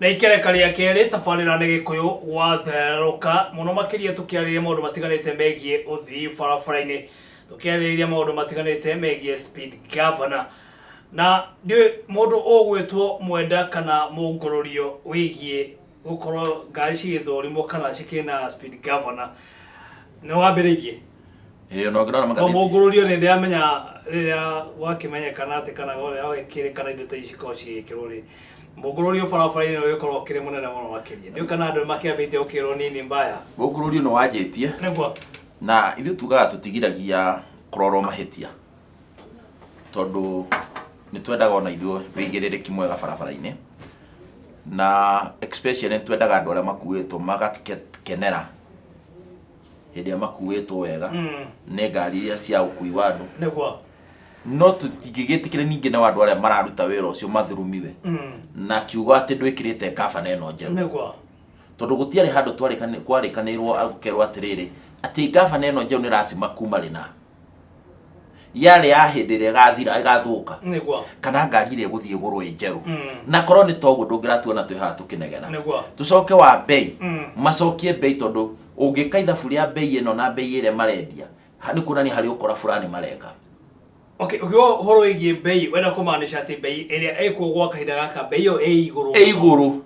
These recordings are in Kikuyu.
Na ikereka rĩa kerĩ tabarĩra nĩ Gĩkũyũ gwatherũka mũno makĩria tũkĩarĩrĩria maũndũ matiganĩte megiĩ ũthii barabara-inĩ, tũkĩarĩrĩria maũndũ matiganĩte megiĩ speed governor. Na ndiũĩ mũndũ ũgwĩtwo mwenda kana mũngũrũrio wĩgiĩ gũkorwo ngari cigĩthũrimwo kana cikĩrĩ na speed governor nĩ wambĩrĩirie. Ĩĩ, ona ũngĩrora To magathĩti. Mũngũrũrio nĩ ndĩramenya rĩrĩa gwakĩmenyekana atĩ kana ũrĩa gwakĩrĩkana indo ta ici cikorwo cigĩkĩrwo rĩ, mũngũrũrio barabara-inĩ nĩ ũgĩkorwo ũkĩrĩ mũnene mũno makĩria. Ndiũĩ kana andũ nĩmakĩambĩtie gũkĩrwo nini mbaya. Mũngũrũrio nĩ wanjĩtie. Nĩguo. Na ithuĩ tugaga tũtigiragia kũrorwo mahĩtia tondũ nĩ twendaga ona ithuĩ wĩigĩrĩrĩki mwega barabara-inĩ, na especially nĩ twendaga andũ arĩa makuĩtwo magakenera hĩndĩ ĩrĩa makuĩtwo wega nĩ ngari iria cia ũkui wa andũ. No tũtingĩgĩtĩkĩra ningĩ nao andũ arĩa mararuta wĩra ũcio mathurumiwe na kiugo atĩ ndwĩkĩrĩte ngabana ĩno njerũ, tondũ gũtiarĩ handũ kwarĩkanĩirwo gũkerwo atĩrĩrĩ atĩ ngabana ĩno njerũ nĩ lazima kuma rĩna yarĩ ya hĩndĩ ĩrĩa ĩgathira ĩgathũka kana ngari ĩrĩa ĩgũthiĩ ĩgũrwo ĩ njerũ. Na korwo nĩ toguo ndũngĩratuona twĩ haha tũkĩnegena. Tũcoke wa mbei, macokie mbei, tondũ ũngĩka ithabu rĩa mbei ĩno na mbei ĩrĩa marendia nĩ kuonania harĩ ũkora fulani mareka. Okay, ũkiuga ũhoro wĩgiĩ mbei wenda kũmaanisha atĩ mbei ĩrĩa ĩkuo gwa kahinda gaka, mbei ĩyo ĩ igũrũ ĩ igũrũ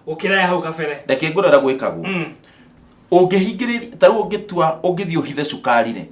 gũkĩra ya hau kabere. Reke ngũre ũrĩa gwĩkagwo. Ũngĩhingĩrĩria ta rĩu ũngĩtua ũngĩthiĩ ũhithe cukari rĩ,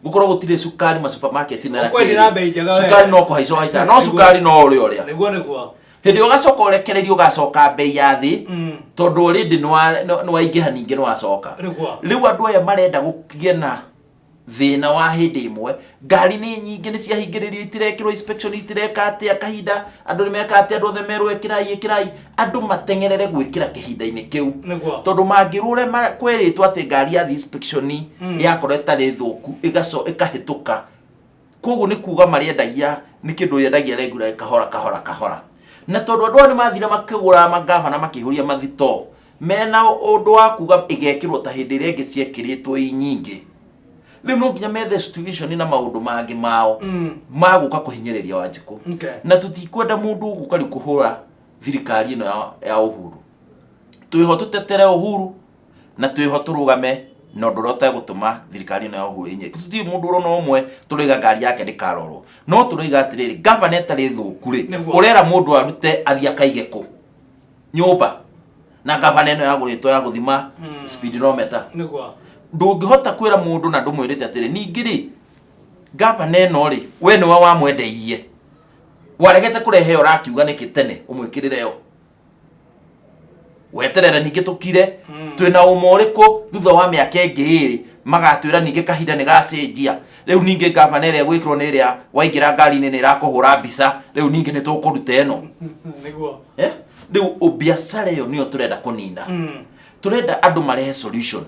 gũkorwo gũtirĩ cukari ma supermarket na Ũkwendia na mbei njega we. Cukari no kũhaica ũhaicaga, no cukari no ũrĩa ũrĩa. Nĩguo. Hĩndĩ ĩyo ũgacoka ũrekererio ũgacoka mbei ya thĩ, tondũ already nĩ waingĩha ningĩ nĩ wacoka. Rĩu andũ aya marenda gũkĩgĩe na thĩna wa hĩndĩ ĩmwe, ngari nĩ nyingĩ, nĩ ciahingĩrĩrio, itirekĩrwo inspection, itireka atĩa kahinda, andũ nĩ meka atĩa, andũ othe merwo ĩkĩrai ĩkĩrai, andũ mateng'erere gwĩkĩra kĩhinda-inĩ kĩu, tondũ mangĩrwo ũrĩa kwerĩtwo atĩ ngari ya inspection yakorwo ĩtarĩ thũku ĩkahĩtũka. Koguo nĩ kuga marĩendagia nĩ kĩndũ yendagia regular kahora kahora kahora, na tondũ andũ aya nĩ mathire makĩgũra mangabana makĩihũria mathitoo mena ũndũ wa kuga ĩgekĩrwo ta hĩndĩ ĩrĩa ĩngĩ ciekĩrĩtwo i nyingĩ, rĩu no nginya methe situation na maũndũ mangĩ mao ma gũka kũhinyĩrĩria Wanjikũ. Na tũtikwenda mũndũ ũgũka rĩu kũhũra thirikari ĩno ya Uhuru. Twĩho tũtetere Uhuru na twĩho tũrũgame na ũndũ ũrĩa ũtegũtũma thirikari ĩno ya Uhuru ĩnyeke. Tũtirĩ mũndũ ũrona ũmwe tũroiga ngari yake ndĩkarorwo, no tũroiga atĩrĩrĩ, gavana ĩtarĩ thũku rĩ, ũrera mũndũ arute athiĩ akaige kũ nyũmba na gavana ĩno yagũrĩtwo ya gũthima speedometer? Ndũngĩhota kwĩra mũndũ na ndũmwĩrĩte atĩrĩ ningĩ rĩ, gavana ĩno rĩ, we nĩwe wamwendeirie, waregete kũrehe ĩyo, ũrakiuga nĩkĩ tene ũmwĩkĩrĩre yo, weterere ningĩ tũkire twĩna ũma ũrĩkũ thutha wa mĩaka ĩngĩ ĩrĩ magatwĩra ningĩ kahinda nĩ gacenjia, rĩu ningĩ gavana ĩrĩa ĩgwĩkĩrwo nĩ ĩrĩa waingĩra ngari-inĩ nĩ ĩrakũhũra mbica, rĩu ningĩ nĩ tũkũruta ĩno. Eh? Rĩu biacara ĩyo nĩyo tũrenda kũnina. Tũrenda andũ marehe solution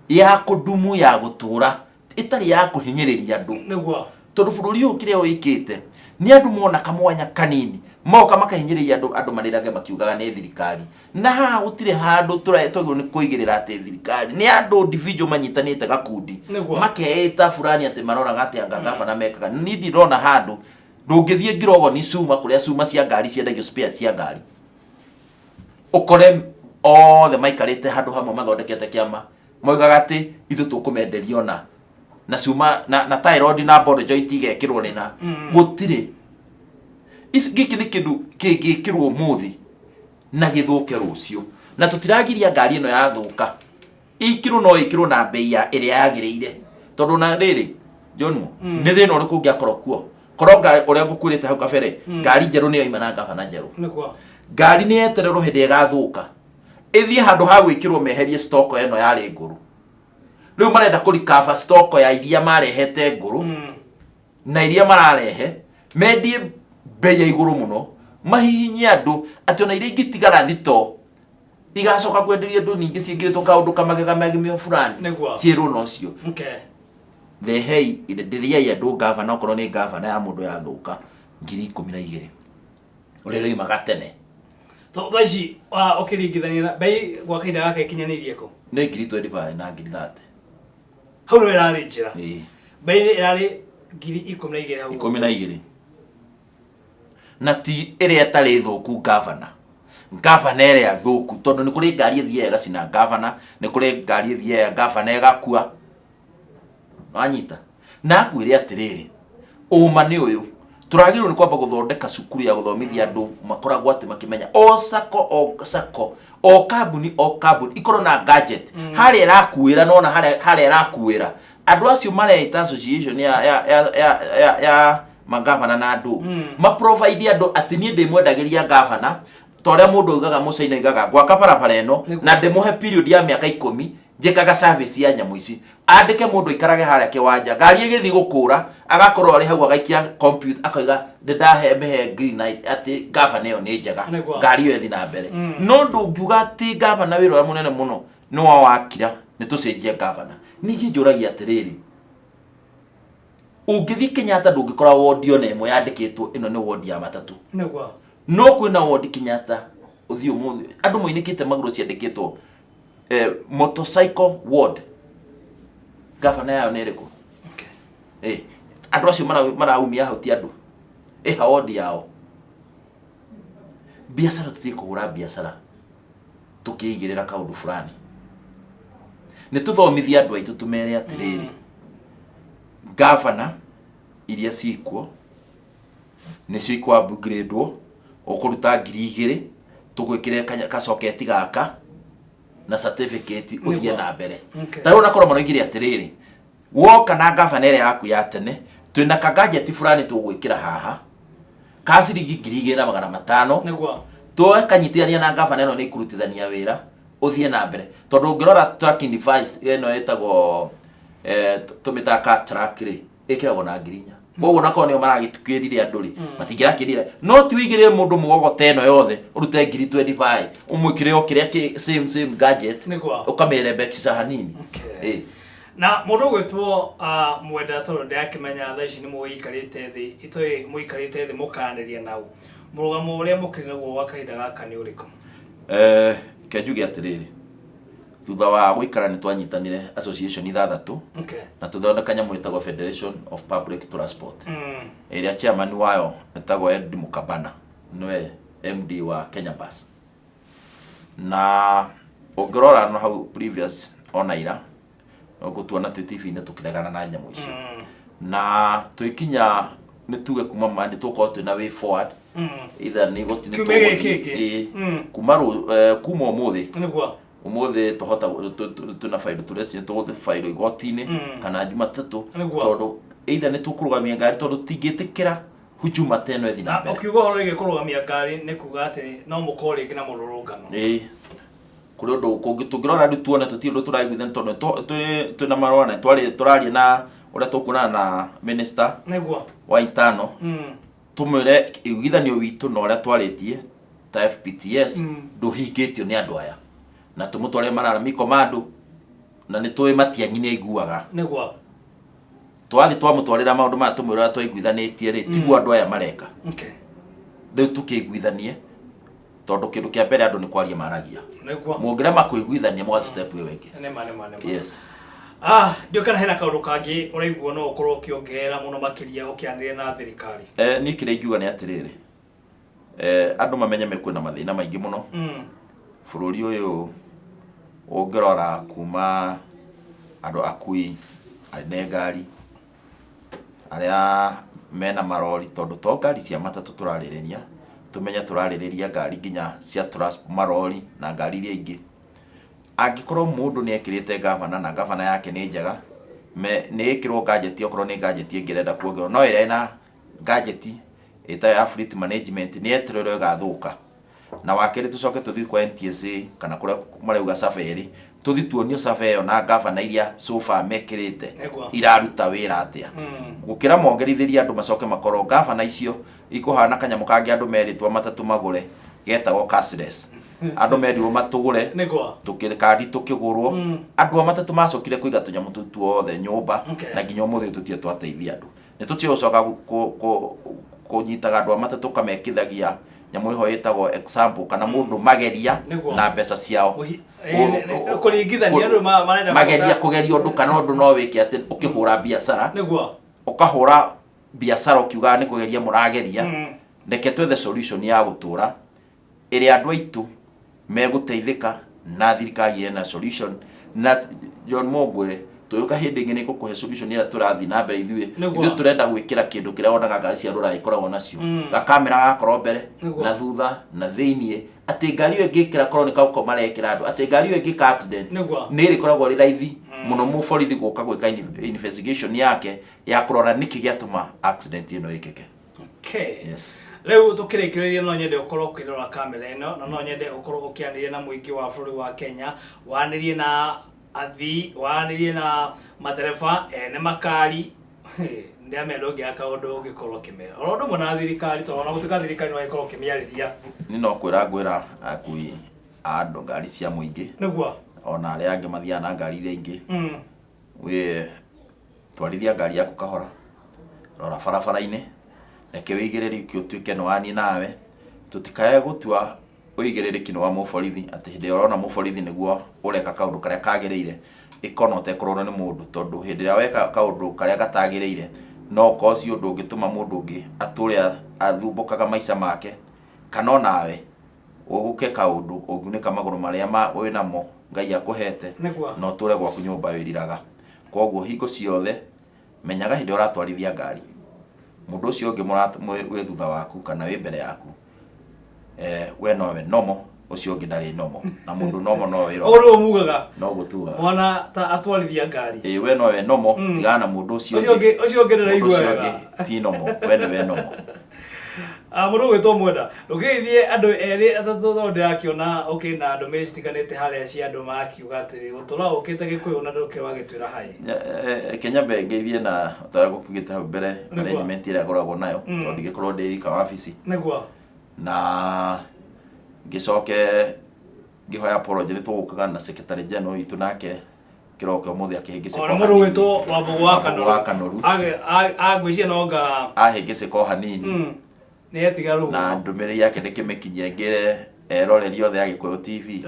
ya kũdumu, ya gũtũra, ĩtarĩ ya kũhinyĩrĩria andũ, tondũ bũrũri ũyũ kĩrĩa wĩkĩte nĩ andũ mona kamwanya kanini moka makahinyĩrĩria andũ, andũ marĩrage makiugaga nĩ thirikari, na haha gũtirĩ handũ twagĩrĩirwo nĩ kũigĩrĩra atĩ thirikari nĩ andũ individual manyitanĩte gakundi makeĩta fulani atĩ maroraga atĩ anga gabana mekaga. Niĩ ndirona handũ ndũngĩthiĩ Ngirogoni cuma kũrĩa cuma cia ngari ciendagio, spare cia ngari, ũkore othe maikarĩte handũ hamwe mathondekete kĩama moigaga atĩ ithuĩ tũkũmenderia ona na cuma na tie rod na ball joint igekĩrwo rĩna. Gũtirĩ. Gĩkĩ nĩ kĩndũ kĩngĩkĩrwo ũmũthĩ na gĩthũke rũciũ, na tũtiragiria ngari ĩno yathũka ĩkĩrwo, no ĩkĩrwo na mbei ya ĩrĩa yagĩrĩire, tondũ na rĩrĩ John, nĩ thĩna ũrĩkũ ũngĩakorwo kuo korwo ũrĩa ngũkwĩrĩte hau kabere, ngari njerũ nĩyo ima na ngabana njerũ, ngari nĩ yetererwo hĩndĩ ĩgathũka ĩthiĩ handũ ha gwĩkĩrwo meherie stock ĩno yarĩ ngũrũ. Rĩu marenda kũrikaba stock ya iria marehete ngũrũ na iria mararehe mendie mbei ya igũrũ mũno, mahihinye andũ atĩ ona iria ingĩtigara thito igacoka kwenderio andũ ningĩ ciĩkĩrĩtwo kaũndũ kamagega megemio fulani ciĩrwo nocio. Rehei, ndĩriai andũ ngavana, okorwo nĩ ngavana ya mũndũ yathũka 12,000 ũrĩa ĩroimaga tene. Thaa ici ũkĩringithania na mbei gwa kahinda gaka ĩkinyanĩirie kũ? Nĩ 25,000 na 30,000. Hau no ĩrarĩ njĩra. Mbei ĩrarĩ 12,000 hau. 12, na ti ĩrĩa ĩtarĩ thũku ngavana. Ngavana ĩrĩa thũku, tondũ nĩ kũrĩ ngari ĩthiaga ĩgacina ngavana, nĩ kũrĩ ngari ĩthiaga ngavana ĩgakua. Wanyita? Na ngwĩre atĩrĩrĩ, ũma nĩ ũyũ, tũragĩrĩirwo nĩ kwamba gũthondeka cukuru ya gũthomithia andũ makoragwo atĩ makĩmenya o sacco o sacco o kambuni o kambuni ikorwo na gadget harĩa ĩrakuĩra, nona harĩa harĩa ĩrakuĩra andũ acio mareita association ya ya ya ya ya, ya magavana na andũ ma provide andũ atĩ niĩ ndĩmwendagĩria gavana ta ũrĩa mũndũ augaga mũcaina augaga gwaka barabara ĩno na ndĩmũhe period ya mĩaka 10 njĩkaga service ya nyamũ ici, andĩke mũndũ aikarage harĩa kĩwanja, ngari ĩgĩthiĩ gũkũra agakorwo arĩ hau agaikia computer akauga nĩndahe mĩhe green light atĩ gavana ĩyo nĩ njega, ngari ĩyo ĩthiĩ na mbere. No ndũngiuga atĩ gavana wĩra ũrĩa mũnene mũno nĩ wa wakira nĩ tũcenjie gavana. Ningĩ njũragia atĩrĩrĩ, ũngĩthiĩ Kenyatta ndũngĩkora wondi ona ĩmwe yandĩkĩtwo ĩno nĩ wondi ya matatũ. No kwĩna wondi Kenyatta ũthiĩ ũmũthĩ andũ moinĩkĩte magũrũ ciandĩkĩtwo motorcycle ward, gavana yayo nĩ ĩrĩkũ? Andũ acio maraumia hau ti andũ ĩha ward yao. Biacara tũthiĩ kũhũra biacara tũkĩigĩrĩra kaũndũ fulani, nĩ tũthomithie andũ aitũ tũmere atĩrĩrĩ, gavana iria ciĩkuo nĩcio ikũ upgrade-wo, ũkũruta 2000 tũgwĩkĩre kacoketi gaka na certificate ũthiĩ na mbere. Ta rĩu onakorwo maroigire atĩrĩrĩ, woka na gavana ĩrĩa yaku ya tene, twĩna ka gadget fulani tũgwĩkĩra haha ka ciringi 2500, tuoe kanyitithania na gavana ĩno nĩ ĩkũrutithania wĩra ũthiĩ na mbere. Tondũ ũngĩrora tracking device ĩno ĩtagwo tũmĩtaga car track rĩ, ĩkĩragwo na 4000. Koguo onakorwo nĩo maragĩtukĩrire andũ rĩ, matingĩrakĩrire, no ti ũigĩrĩre mũndũ mũgogo ta ĩno yothe ũrute 25,000 ũmwĩkĩre o kĩrĩa kĩ same same gadget, ũkamĩre mbeca hanini. Na mũndũ ũgwĩtwo Mwenda, tondũ ndĩrakĩmenya thaa ici nĩ mũgĩikarĩte thĩ, itoĩ mũikarĩte thĩ mũkaranĩria nau, mũrũgamo ũrĩa mũkĩrĩ naguo gwa kahinda gaka nĩ ũrĩkũ? Reke njuge atĩrĩrĩ, thutha wa gũikara nĩ twanyitanire association ithathatũ na tũthondeka nyamũ ĩtagwo Federation of Public Transport, ĩrĩa chairman wayo ĩtagwo Ed Mukabana, nĩwe MD wa Kenya Bus. Na ũngĩrora na hau previous ona ira ũgũtuona twĩ TV-inĩ tũkĩregana na nyamũ icio, na twĩkinya nĩ tuge kuma Monday tũgũkorwo twĩna way forward, either nĩ igoti nĩ Kiumia gĩkĩ tũgũthiĩ- kĩngĩ. Kuma kuma ũmũthĩ, ũmũthĩ tũhota twĩna failo tũrecia tũgũthiĩ failo igoti-inĩ kana Jumatatũ, tondũ either nĩ tũkũrũgamia ngari, tondũ tingĩtĩkĩra hujuma ta ĩno ĩthiĩ na Na mbere. ũkiuga ũhoro wĩgiĩ kũrũgamia ngari nĩ kuga atĩ no mũkorwo rĩngĩ na mũrũrũngano? Ĩĩ, kũrĩ ũndũ kũngĩ tũngĩrora rĩu tuone tũtirĩ ũndũ tũraiguithania, tondũ twĩna marũa na twarĩ tũraria na ũrĩa tũkuonana na minister wa intano, tũmwĩre iguithanio witũ na ũrĩa twarĩtie ta FPTS ndũhingĩtio nĩ andũ aya, na tũmũtware malalamiko ma andũ, na nĩ tũĩ Matiang'i nĩ aiguaga. Twathiĩ twamũtwarĩra maũndũ maya tũmwĩre ũrĩa twaiguithanĩtie rĩ, tiguo andũ aya mareka. Rĩu tũkĩiguithanie, tondũ kĩndũ kĩa mbere andũ nĩ kwaria maragia. Mũngĩrema kũiguithania mũgathiĩ step ĩyo ĩngĩ. Nĩma nĩma nĩma. Yes. Ndiũĩ kana hena kaũndũ kangĩ ũraigua no ũkorwo ũkĩongerera mũno makĩria ũkĩaranĩria na thirikari. Niĩ kĩrĩa ingiuga nĩ atĩrĩrĩ, andũ mamenye me kwĩna mathĩna maingĩ mũno bũrũri ũyũ. Ũngĩrora kuma andũ akui ene ngari arĩa mena marori, tondũ to ngari cia matatũ tũrarĩrĩria, tũmenye tũrarĩrĩria ngari nginya cia marori na ngari iria ingĩ. Angĩkorwo mũndũ nĩ ekĩrĩte gavana na gavana yake nĩ njega, nĩ ĩkĩrwo gadget, okorwo nĩ gadget ĩngĩ ĩrenda kuongererwo, no ĩrĩa ĩna gadget ĩtagwo ya fleet management nĩ yetererwo ĩgathũka. Na wa kerĩ, tũcoke tũthiĩ kwa NTSA kana kũrĩa marauga survey rĩ, tũthiĩ tuonio survey ĩyo na gavana iria so far mekĩrĩte iraruta wĩra atĩa, gũkĩra mongerithĩrie andũ macoke makorwo gavana icio ikũhana kanyamũ kangĩ andũ merĩtwo matatũ magũre getagwo cashless. Andũ merirwo matũgũre kandi tũkĩgũrwo, andũ a matatũ macokire kũiga tũnyamũ tũu tuothe nyũmba, na nginya ũmũthĩ tũtirĩ twateithia andũ. Nĩ tũtige gũcoka kũnyitaga andũ a matatũ kamekithagia nyamũ ĩho ĩtagwo example, kana mũndũ mageria na mbeca ciao. Kũringithania andũ marenda mageria kũgeria ũndũ kana ũndũ no wĩke atĩ ũkĩhũra biacara, ũkahũra biacara ũkiugaga nĩ kũgeria mũrageria. Reke twethe solution ya gũtũra. Ĩrĩa andũ aitũ megũteithĩka na thirikari ĩna solution. Na John Mongwĩre tũgĩũka hĩndĩ ĩngĩ nĩ ngũkũhe solution ĩrĩa tũrathiĩ na mbere ithuĩ. Ithuĩ tũrenda gwĩkĩra kĩndũ kĩrĩa wonaga ngari cia rũraya ikoragwo nacio, gakamera gagakorwo mbere na thutha na thĩiniĩ, atĩ ngari ĩyo ĩngĩkĩra, korwo nĩ kauko marekĩra andũ, atĩ ngari ĩyo ĩngĩka accident nĩ ĩrĩkoragwo rĩ raithi mũno mũborithi gũka gwĩka investigation yake ya kũrora nĩkĩ gĩatũma accident ĩno ĩkĩke. Okay. Yes. Rĩu tũkĩrĩkĩrĩria, no nyende ũkorwo ũkĩrora kamera ĩno, na no nyende ũkorwo ũkĩanĩria na mũingĩ wa bũrũri wa Kenya, wanĩrie na athii, wanĩrie na matereba ene makari. Ndĩramenya ndũngĩaga kaũndũ ũngĩkorwo ũkĩmera, oro ũndũ ũmwe na thirikari, tondũ ona gũtuĩka thirikari no ĩkorwo ũkĩmĩarĩria. Niĩ no kwĩra ngwĩra akui a andũ ngari cia mũingĩ, ona arĩa angĩ mathiaga na ngari iria ingĩ, wĩ twarithia ngari yaku kahora, rora barabara-inĩ, reke ũigĩrĩrĩki ũtuĩke nĩ waniĩ nawe, tũtikae gũtua ũigĩrĩrĩki nĩ wa mũborithi, atĩ hĩndĩ ĩrĩa ũrona mũborithi nĩguo ũreka kaũndũ karĩa kagĩrĩire, ĩka ona ũtekũrorwo nĩ mũndũ, tondũ hĩndĩ ĩrĩa weka kaũndũ karĩa gatagĩrĩire, no ũkoci ũndũ ũngĩtũma mũndũ ũngĩ atũre athumbũkaga maica make, kana onawe ũgũke kaũndũ ũngiunĩka magũrũ marĩa wĩnamo Ngai akũhete, na ũtũre gwaku nyũmba wĩriraga. Kwoguo hingo ciothe menyaga hĩndĩ ĩrĩa ũratwarithia ngari, mũndũ ũcio ũngĩ wĩ thutha waku kana wĩ mbere yaku, we nowe nomo, ũcio ũngĩ ndarĩ nomo, na mũndũ nomo no wĩra. Ũguo nĩguo mugaga? Noguo tugaga. Mwana ta atwarithia ngari. Ĩĩ, we nowe nomo, tigana na mũndũ ũcio ũngĩ. Ũcio ũngĩ Mũndũ ndaraigua ũcio wega. ũngĩ ti nomo, we nĩwe nomo. Ah, mũndũ ũgwĩtwo Mwenda, ndũkĩgeithie andũ erĩ atatũ, tondũ ndĩrakĩona ũkĩ na ndũmĩrĩri citiganĩte harĩa cia andũ marakiuga atĩrĩ, gũtũra ũkĩte Gĩkũyũ na ndũkĩrĩ wagĩtwĩra hai. Reke nyambe ngeithie na ta ũrĩa ngũkiugĩte hau mbere, management ĩrĩa ngoragwo nayo, tondũ ndingĩkorwo ndĩ ika wabici. Na ngĩcoke ngĩhoya apology, nĩ tũgũkaga na secretary general witũ nake kĩroko ũmũthĩ akĩhĩngĩcĩka Ona o mũndũ hanini. ũgwĩtwo Wambũgũ wa Wambũgũ wa Kanoru. Kanoru. Angwĩciria no nga Ahĩngĩcĩka o hanini. Nĩ etiga rũgano. Na ndũmĩrĩri yake ndĩkĩmĩkinyie ngĩre eroreri othe a Gĩkũyũ TV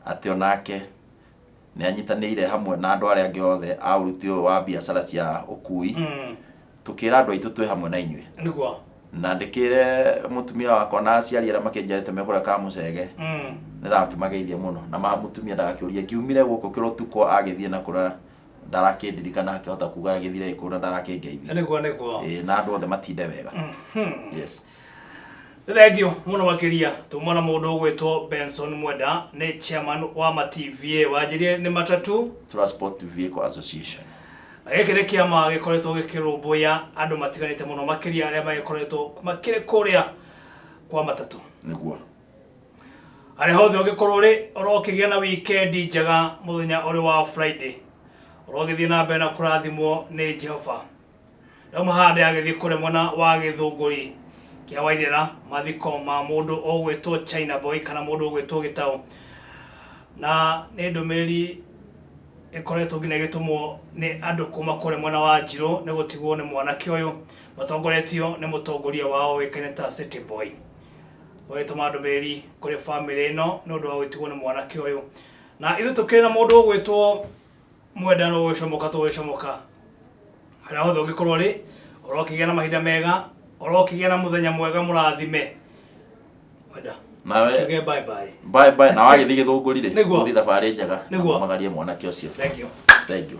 atĩ onake nĩ anyitanĩire hamwe na andũ arĩa angĩ othe a ũruti ũyũ wa biacara cia ũkui, tũkĩra andũ aitũ twĩ hamwe na inyuĩ. Na ndĩkĩre mũtumia wakwa na aciari arĩa makĩnjiarĩte me kũrĩa Kamũcege, nĩ ndakĩmageithia mũno, na mũtumia ndagakĩũrie ngiumire gũkũ kĩrũtukũ agĩthiĩ na kũrĩa ndarakĩndirikana, akĩhota kuga agĩthire gĩkũyũ na ndarakĩngeithia. Nĩguo nĩguo. Ĩĩ, na andũ othe matinde wega. Yes. Thengiũ mũno makĩria. Tuma na mũndũ ũgwĩtwo Benson Mwenda, nĩ chairman wa ma TVA, wanjĩrie nĩ Matatu Transport Vehicle Association. Na gĩkĩ nĩ kĩama gĩkoretwo gĩkĩrũmbũiya andũ matiganĩte mũno makĩria arĩa magĩkoretwo makĩrĩ kũrĩa kwa matatũ. Harĩa hothe ũngĩkorwo ũrĩ, ũrokĩgĩa na wikendi njega, mũthenya ũrĩ wa Friday ũrogĩthiĩ na mbere na kũrathimwo nĩ Jehova. Ndauma haha ndĩragĩthiĩ kũrĩa mwena wa Gĩthũngũri kĩa Waithera, mathiko ma mũndũ ũgwĩtwo China Boy kana mũndũ ũgwĩtwo Gĩtaũ, na nĩ ndũmĩrĩri ĩkoretwo nginya ĩgĩtũmwo nĩ andũ kuma kũrĩa mwena wa Njirũ nĩ gũtigwo nĩ mwanake ũyũ, matongoretio nĩ mũtongoria wao ũĩkaine ta City Boy. Ũgĩtũma ndũmĩrĩri kũrĩ bamĩrĩ ĩno nĩ ũndũ wa gũtigwo nĩ mwanake ũyũ. Na ithuĩ tũkĩrĩ na mũndũ ũgwĩtwo Mwenda, no gũgĩcomoka tũgũgĩcomoka. Harĩa hothe ũngĩkorwo ũrĩ, ũrokĩgĩa na mahinda mega, ũrokĩgĩa na mũthenya mwega mũrathime. Mwenda, Nawe tuge bye bye. Bye bye, na wagĩthiĩ Gĩthũngũri rĩ, ũthiĩ thabarĩ njega na Nĩguo. mũmagarie mwanake ũcio. Thank you. Thank you.